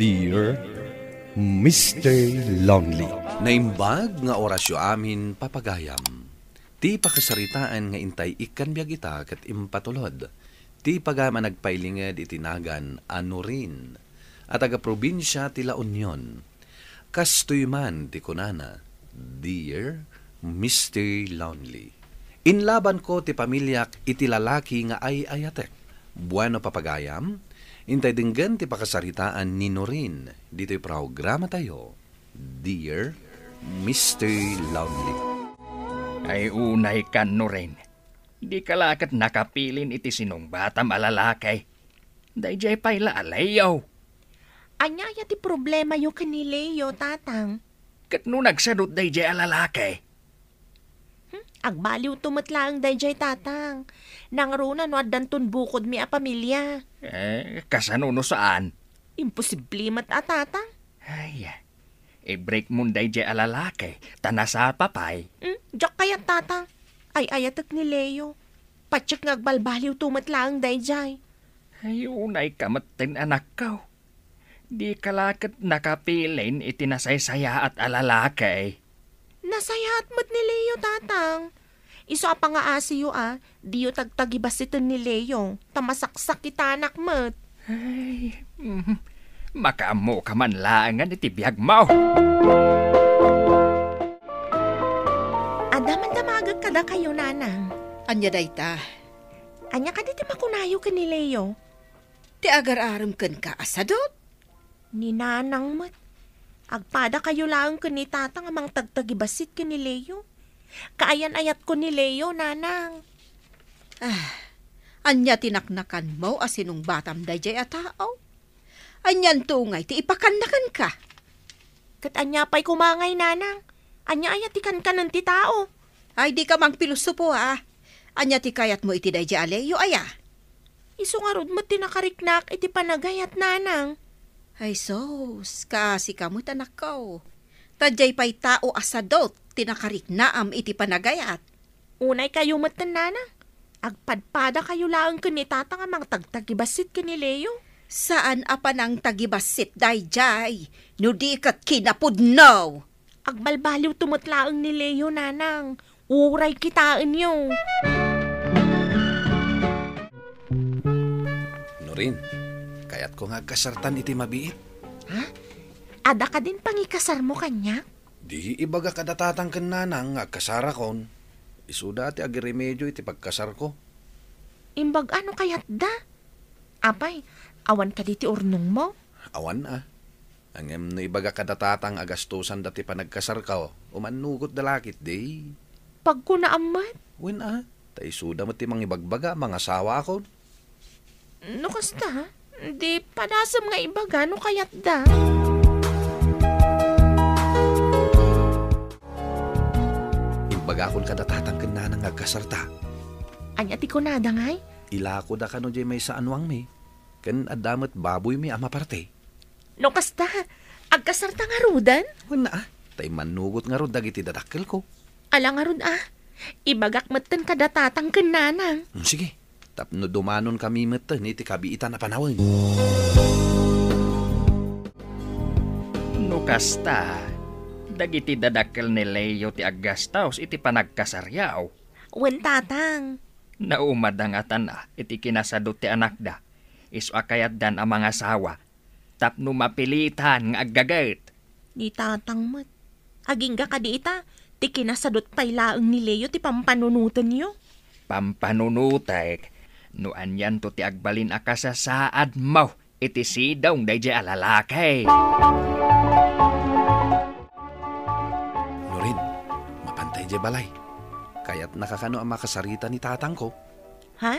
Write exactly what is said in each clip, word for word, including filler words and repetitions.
Dear Mister Lonely. Naimbag nga orasyo amin, papagayam. Ti pakasaritaan nga intay ikkan biag ita ket impatulod ti pagayam a nagpailinged iti nagan a Norin a taga-probinsia ti La Union. Kastoy man ti kunana, "Dear Mister Lonely, inlabanko ti pamiliak iti lalaki nga ay-ayatek." Bueno, papagayam, intay denggen ti pakasaritaan ni Norin ditoy programatayo, Dear Mister Lonely. Ay, unay kan, Norin. Di ka la ket nakapilin iti sinungbatam a lalaki. Daydiay pay la a Leo. Ania aya ti problemayo ken ni Leo, Tatang? Ket no nagsadut daydiay a lalaki? Hmm, agbaliwto met laeng daydiay, Tatang. Nangruna no addanton bukodmi a pamilia. Eh, kasano no saan? Imposible met a, Tatang. Ay, i-break mon daydiay a lalaki, ta nasapa pay. Hmm, diak kayat, Tatang. Ay-ayatek ni Leo. Patiek nga agbaliwto met laeng daydiay. Ay, unay ka metten, anakko. Di ka la ket nakapilin iti nasaysayaat a lalaki. Nasayaat met ni Leo, Tatang. Isu a pangaasiyo a, diyo tagtagibasiten ni Leo, ta masaksakitanak met. Ay, mm, makaammo ka man laengen iti biagmo. Adda man damagek kadakayo, Nanang. Ania dayta? Ania kadi ti makunayo ken ni Leo? Ti agar-arem kenka a sadut? Ni Nanang met. Agpadakayo laeng ken ni Tatang a mangtagtagibassit ken ni Leo. Kaayan-ayatko ni Leo, Nanang. Ah, ania ti naknakanmo a sinungbatam daydiay a tao? Anianto ngay ti ipakanna kenka? Ket ania pay koma ngay, Nanang? Ania aya ti kankanen ti tao? Ay, dika mangpilosopo, a. Ania ti kayatmo iti daydiay a Leo, aya? Isu ngarud met ti nakariknaak iti panagayat, Nanang. Ay sus, kaasika met, anakko. Ta diay pay tao a sadut ti nakariknaam iti panagayat. Unay kayo metten, Nanang. Agpadpadakayo laeng ken ni Tatang a mangtagtagibassit ken ni Leo. Saan a panangtagibassit daydiay, no di ket kinapudno. Agbalbaliwto met laeng ni Leo, Nanang. Uray kitaenyo. Norin, kayatko nga agkasartan iti mabiit. Ha? Adda kadin pangikasarmo kaniak? Di ibagak a datatang ken nanang nga agkasarakon. Isuda ti agiremedio iti pagkasarko. Imbag-a no kayatda? Apay, awan kadi ti urnongmo? Awan a. Ngem no ibagak a datatang a gastosanda ti panagkasarko, umannugotda la ketdi. Pagkunaam met? Wen a, ta isuda met ti mangibagbaga a mangasawaakon. No kasta, di padasem nga ibaga no kayatda. Imbagakon kada tatang ken nanang nga agkasarta. Ania ti kunada ngay? Ilakoda kano diay maysa a nuangmi, ken adda met baboymi a maparte. No kasta, agkasarta ngaruden? Wen a, ta immannugot ngarud dagiti dadakkelko. Ala ngarud a, ibagak metten kada tatang ken nanang. Hmm, sige, tapno dumanonkami metten iti kabiitan a panawen. No kasta, dagiti dadakkel ni Leo ti aggastos iti panagkasaryo. Wen, tatang. Naumadangatan a iti kinasadut ti anakda, isu a kayatdan a mangasawa, tapno mapilitan nga aggaget. Ni tatang met. Agingga kadi ita, ti kinasadut pay laeng ni Leo ti pampanunotenyo. Pampanunotek, no anianto ti agbalin a kasasaadmo iti sidong daydiay a lalaki. Norin, mapantay diay balay. Kayatnaka kano a makasarita ni tatangko? Ha?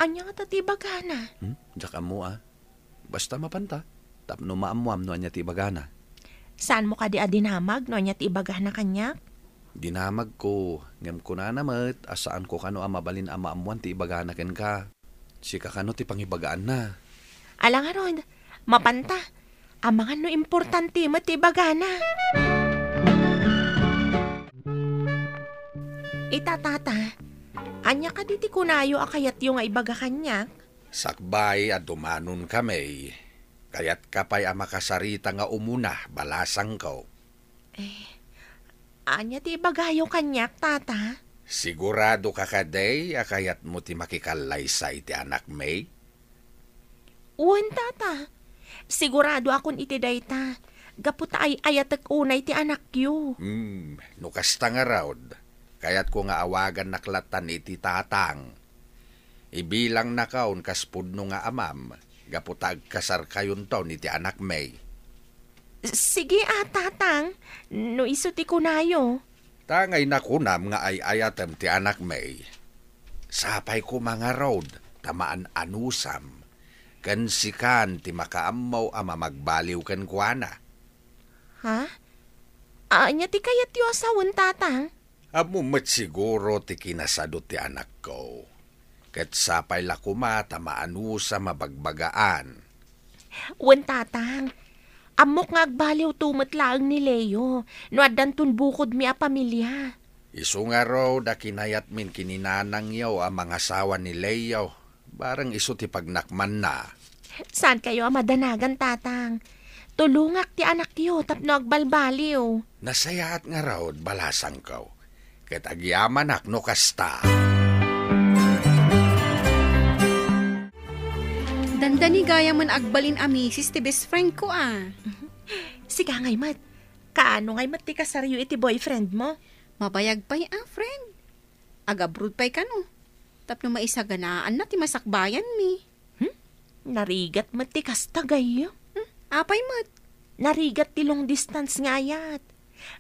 Ania ngata ti ibagana? Hmm? Diak ammo a. Basta mapanta, tapno maammoam no ania ti ibagana. Saanmo kadi a dinamag no ania ti ibagana kaniak? Dinamagko, ngem kunana met a saanko kano a mabalin a maammoan ti ibagana kenka. Sika kano ti pangibagaanna. Ala ngarud, mapanta. Amangan no importante met ti ibagana. Ita, tata, ania kadi ti kunayo a kayatyo nga ibaga kaniak? Sakbay a dumanonkami, Kayatka pay a makasarita nga umuna, balasangko? Eh, ania ti ibagayo kaniak, Tata? Sigurado ka kadi a kayatmo ti makikallaysa iti anakmi? Wen, Tata. Siguradoakon iti dayta, gapu ta ay-ayatek unay ti anakyo. Hmm, no kasta ngarud, kayatko nga awagannak lattan iti tatang. Ibilangnakon kas pudno nga amam, gapu ta agkasarkayonton iti anakmi. Sige a, Tatang, no isu ti kunayo. Ta ngay nakunam nga ay-ayatem ti anakmi. Sapay koma ngarud ta maan-anusam, ken sikan ti makaammo a mamagbaliw kenkuana. Ha? Ania ti kayatyo a sawen, Tatang? Ammom met siguro ti kinasado ti anakko. Ket sapay la koma ta maanusam a bagbagaan. Wen, Tatang. Ammok nga agbaliwto met laeng ni Leo no addanton bukodmi a pamilia. Isu ngarud a kinayatmin ken ni nanangyo a mangasawa ni Leo, bareng isu ti pagnakmanna. Saankayo a madanagan, Tatang. Tulongak ti anakyo tapno agbalbaliw. Nasayaat ngarud, balasangko. Ket agyamanak no kasta. Dandani gayamen agbalin a misis ti best friend ko a. Sika ngay met. Kaano ngay met ti kasaryo iti boyfriend mo? Mabayag pay a, friend. Agabroad pay kano. Tapno maisaganaanna ti masakbayanmi. Hmm? Narigat met ti kasta, gayyem. Hmm? Apay met? Narigat ti long distance nga ayat.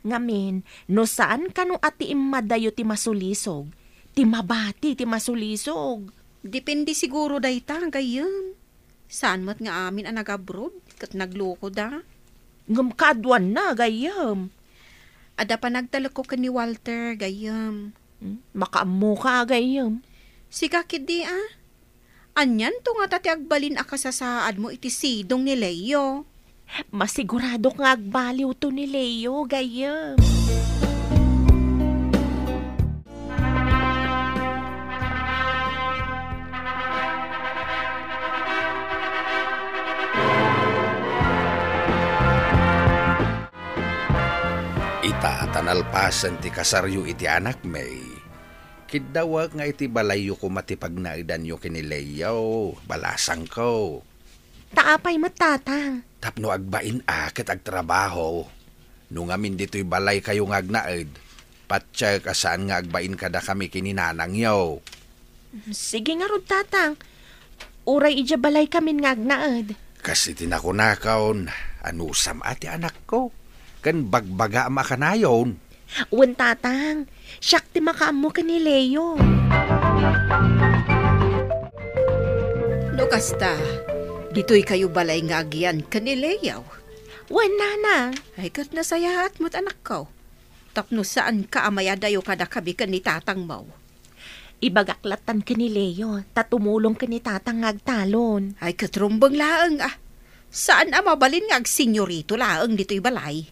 Ngamin, no saan kano a ti immadayo ti masulisog, ti mabati ti masulisog. Depende siguro dayta, gayyem. Saan met nga amin a nagabroad ket naglukoda. Ngem kaaduanna, gayyem. Adda panagtalekko ken ni Walter, gayyem. Hmm? Makaammoka, gayyem. Sika ketdi a? Anianto ngata ti agbalin a kasasaadmo iti sidong ni Leo? Masiguradok nga agbaliwto ni Leo, gayyem. Ita ta nalpasen ti kasaryo iti anakmi, kiddawek nga iti balayyo koma ti pagnaedanyo ken ni Leo, balasangko. Ta apay met, Tatang? Tapno agbain a ket agtrabaho. No ngamin ditoy balaykayo nga agnaed, patiek a saan nga agbain kadakami ken ni nanangyo. Sige ngarud, Tatang. Uray idiay balaykamin nga agnaed. Kas iti nakunakon, anusam a ti anakko, ken bagbagaam a kanayon. Wen, Tatang, siak ti makaammo ken ni Leo. No kasta, ditoykayo balay nga agyan ken ni Leo? Wen, Nanang. Ay, ket nasayaat met, anakko. Tapno saanka a mayadayo kadakami ken ni tatangmo. Ibagak lattan ken ni Leo, ta tumulong ken ni Tatang nga agtalon. Ay, ket rumbeng laeng a. Saan a mabalin nga agsenyorito laeng ditoy balay.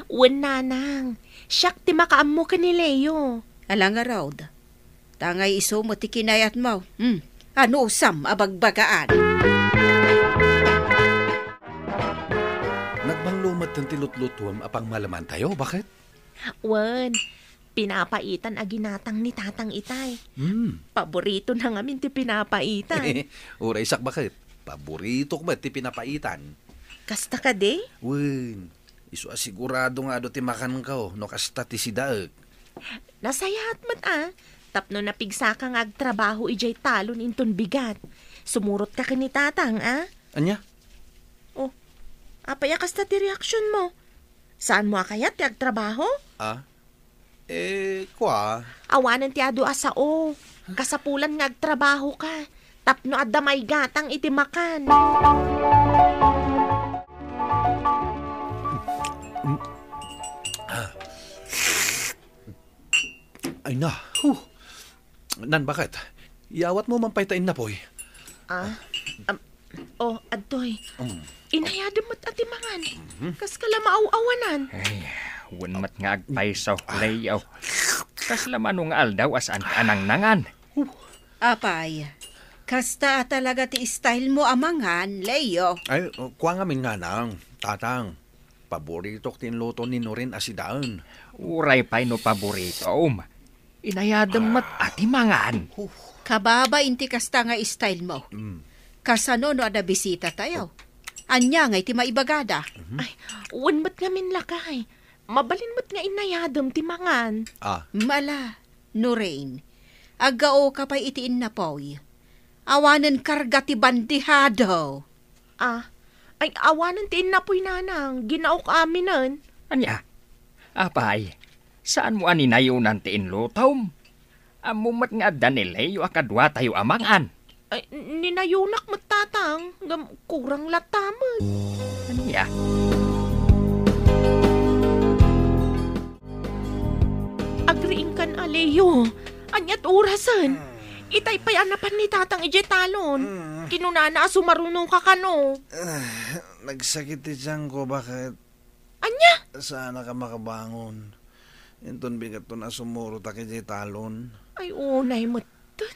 Wen, Nanang. Siak ti makaammo ken ni Leo. Ala ngarud. Ta ngay isu met ti kinayatmo. Hmm. Anusam a bagbagaan. Nagbanglo met ti lutlutuem a pangmalemantayo, baket? Wen, pinapaitan a ginatang ni Tatang itay. Hmm. Paboritona ngamin ti pinapaitan. Uray siak, baket? Paboritok met ti pinapaitan. Kasta kadi? Wen, isu a sigurado nga adu ti makanko no kasta ti sidaek. Nasayaat met a, tapno napigsaka nga agtrabaho idiay talon inton bigat. Sumurotka ken ni Tatang a? Ania? Oh, apay a kasta ti reaksionmo? Saanmo a kayat ti agtrabaho? Ah? Eh, kua? Awanen ti adu a sao. Kasapulan nga agtrabahoka tapno adda maigatang iti makan. Ay na. Huh. Nan, baket? Iyawatmo man pay ta innapoy. Ah? Am, oh, adtoy. Mm. Inayadem met a ti mangan. Mhm. Kaska la maaw-awanan. Ay, wen met nga agpayso, Leo. Kasla mano nga aldaw a saanka a nangnangan. Apay, Kasta a talaga ti style mo a mangan, Leo. Ay, kua ngamin, nanang, tatang. Paboritok ti inluto ni Norin a sidaen. Uray pay no paboritom. Inayadem met a ti mangan. Kababain ti kasta nga style mo. Mm. Kasano no adda bisita tayo? Ania ngay ti maibagada? Ay, wen met ngamin, lakay. Mabalin met nga inayadem ti mangan. Ah. Mala, Norin, aggaoka pay iti innapoy. Awanen karga ti bandihado. Ah, ay, awanen ti innapoy, nanang. Ginaok aminen. Ania? Apay, saan mo a ninayonan ti inlutom? Ammo met nga adda ni Leo a kaduatayo a mangan. Ay, n-, ninayonak met, tatang. Ngem kurang latta met. Ania? Agriingkan a, Leo. Ania't orasen? Itay pay a napan ni tatang idiay talon. Mm. Kinunana a sumarunoka kano. Ah, nagsakit ti tiyanko, baket. Ania? Saannak a makabangon. Inton bigatton a sumurotak idiay talon. Ay, unay metten.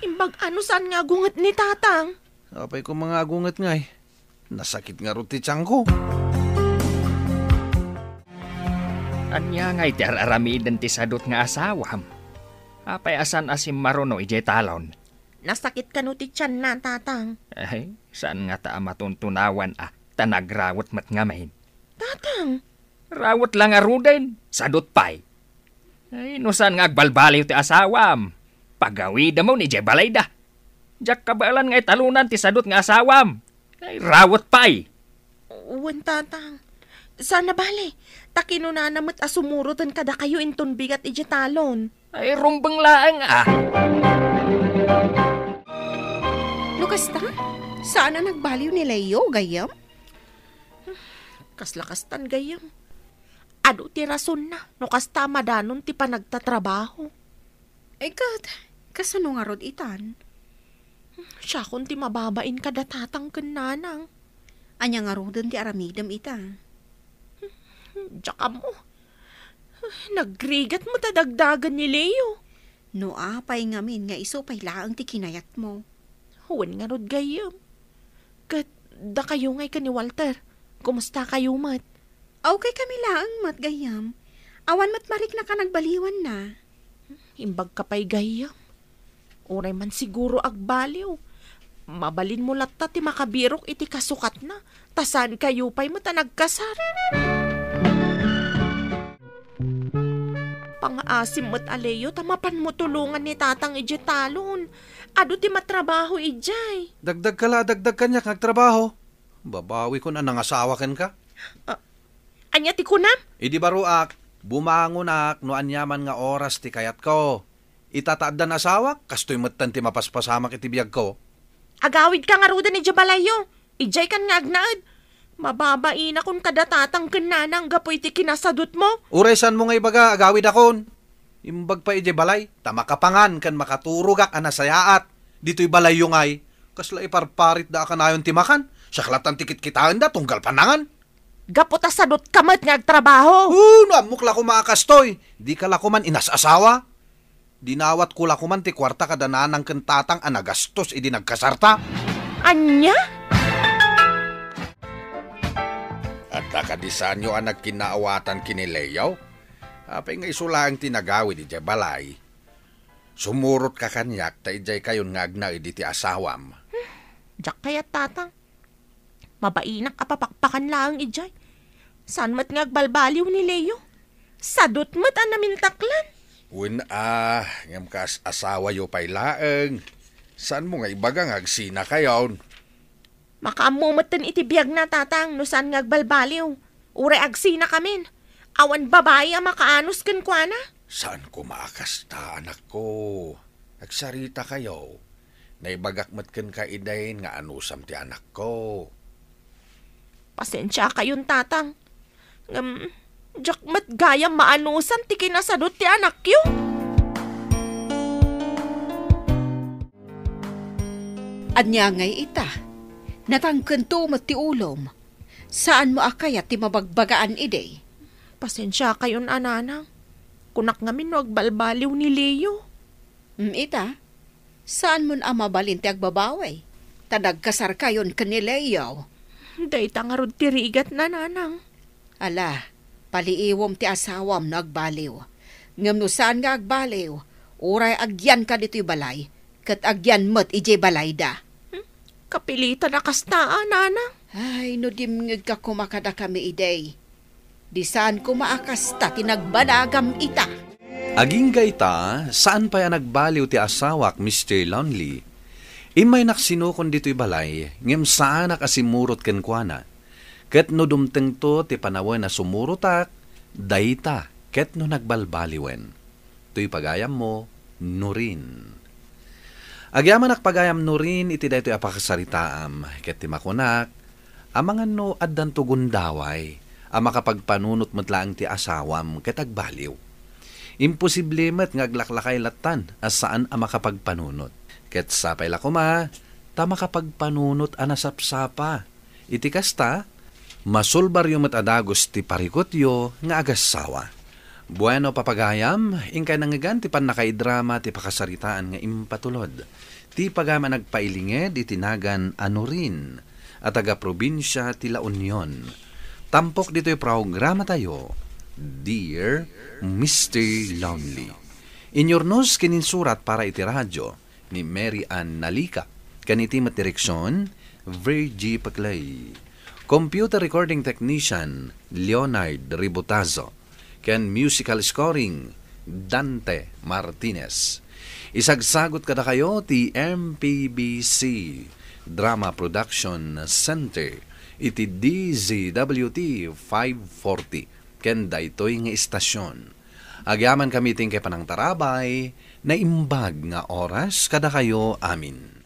Imbag ano saan nga agunget ni tatang? Apay koma nga agunget ngay? Nasakit ngarud ti tiyanko. Ania ngay ti ar-aramiden ti sadut nga asawam? Apay a saan a simmaruno idiay talon? Nasakit kano ti tianna, tatang? Ay, saan ngata a matuntunawan a, ta nagrawet met ngamin. Tatang! Rawet la ngaruden, sadut pay. Ay, no saan nga agbalbaliw ti asawam, pagawidamon idiay balayda. Diak kabaelan nga italonan ti sadut nga asawam. Ay, rawet pay. Wen, tatang. Saan a bale, ta kinunana met a sumuroten kadakayo inton bigat idiay talon. Ay, rumbeng laeng a. No kasta, saan a nagbaliw ni Leo, gayyem? Kasla kastan, gayyem. Adu ti rasonna no kasta a madanon ti panagtatrabaho. Ay, ket, kasano ngarud itan? Siakon ti mababain kada tatang ken nanang. Ania ngaruden ti aramidem ita? Diak ammo. Nagrigat met a dagdagan ni Leo. No apay ngamin nga isu pay laeng ti kinayatmo? Wen ngarud, gayyem. Ket dakayo ngay ken ni Walter, kumustakayo met? Aw, kay kami laeng met, gayyem. Awan met mariknak a nagbaliwanna. Imbagka pay, gayyem. Uray man siguro agbaliw. Mabalinmo latta ti makabirok iti kasukatna, ta saankayo pay met a nagkasar. Pangaasim met a, Leo, ta mapanmo tulongan ni tatang idiay talon. Adu ti matrabaho idiay. Dagdagka la a dagdag kaniak nga agtrabaho. Babawikon a nangasawa kenka. Ah, ania ti kunam? Idi baroak, bumangonak no aniaman nga oras ti kayatko. Ita ta addan asawak, kastoy metten ti mapaspasamak iti biagko. Agawidka ngaruden idiay balayyo. Idiaykan nga agnaed. Mababainakon kada tatang ken nanang gapu iti kinasadutmo. Uray saanmo nga ibaga, agawidakon. Imbag pay idiay balay, ta makapangan ken makaturogak a nasayaat. Ditoy balayyo ngay, kasla iparparitda a kanayon ti makan. Siak lattan ti kitkitaenda tunggal panangan. Gapu ta sadutka met nga agtrabaho. Oh, no ammok la koma a kastoy. Dika la koman inas-asawa. Dinawatko la koman ti kuarta kada nanang ken tatang a nagastos idi nagkasarta. Ania? Adda kadi saanyo a nagkinnaawatan ken ni Leo? Apay nga isu laeng ti nagawid idiay balay? Sumurotka kaniak ta idiaykayon nga agnaed iti asawam. Diak kayat, tatang. Mabainak a papakpakan laeng idiay. Saan met nga agbalbaliw ni Leo? Sadut met a namintaklan. Wen a, ngem kas-asawayo pay laeng. Saanmo nga ibaga nga agsinakayon? Makaammo metten iti biagna, tatang, no saan nga agbalbaliw. Uray agsinakamin. Awan babai a makaanus kenkuana. Saan koma a kasta, anakko. Agsaritakayo. Naibagak met kenka idin nga anusam ti anakko. Pasensiakayon, tatang. Ngem, diak met gayam maanusan ti kinasadut ti anakyo. Ania ngay ita? Natangkento met ti ulom. Saanmo a kayat ti mabagbagaan idi? Pasensiakayon a, nanang. Kunak ngamin no agbalbaliw ni Leo. Mm, ita, Saanmon a mabalin ti agbabawi, ta nagkasarkayon ken ni Leo. Dayta ngarud ti rigatna, nanang. Ala, paliiwem ti asawam no agbaliw. Ngem no saan nga agbaliw, uray agyanka ditoy balay, ket agyan met idiay balayda. Hmm? Kapilitan a kasta, a, nanang. Ay, no dimngegka koma kadakami idi. Di saan koma a kasta ti nagbanagam ita. Agingga ita, saan pay a nagbaliw ti asawak, Mister Lonely. Immaynak sinukon ditoy balay, ngem saanak a simmurot kenkuana. Ket no dumtengto ti panawen a summurotak, dayta ket no nagbalbaliwen. Toy pagayammo, Nurin. Agyamanak pagayam Nurin iti daytoy a pakasaritaam, ket ti makunak, amangan no addanto gundaway a makapagpanunot met laeng ti asawam ket agbaliw. Imposible met nga aglaklakay lattan a saan a makapagpanunot. Ket sapay la koma ta makapagpanunot a nasapsapa. Iti kasta, masulbaryo met a dagus ti parikutyo nga agassawa. Bueno, papagayam, inkay nangngegan ti pannakaidrama ti pakasaritaan nga impatulod. Ti pagayam a nagpailinged iti nagan a Nurin a taga-probinsia ti La Union. Tampok ditoy programatayo, Dear Mister Lonely. Inyurnos ken insurat para iti radyo ni Mary Ann Nalica, ken iti met direksion, Virgie Paclay. Computer recording technician, Leonard Ributazo, ken musical scoring, Dante Martinez. Isagsagut kadakayo ti M P B C Drama Production Center iti D Z W T five forty ken daytoy nga istasion. Agyamankami ti inkay panangtarabay, naimbag nga oras kadakayo amin.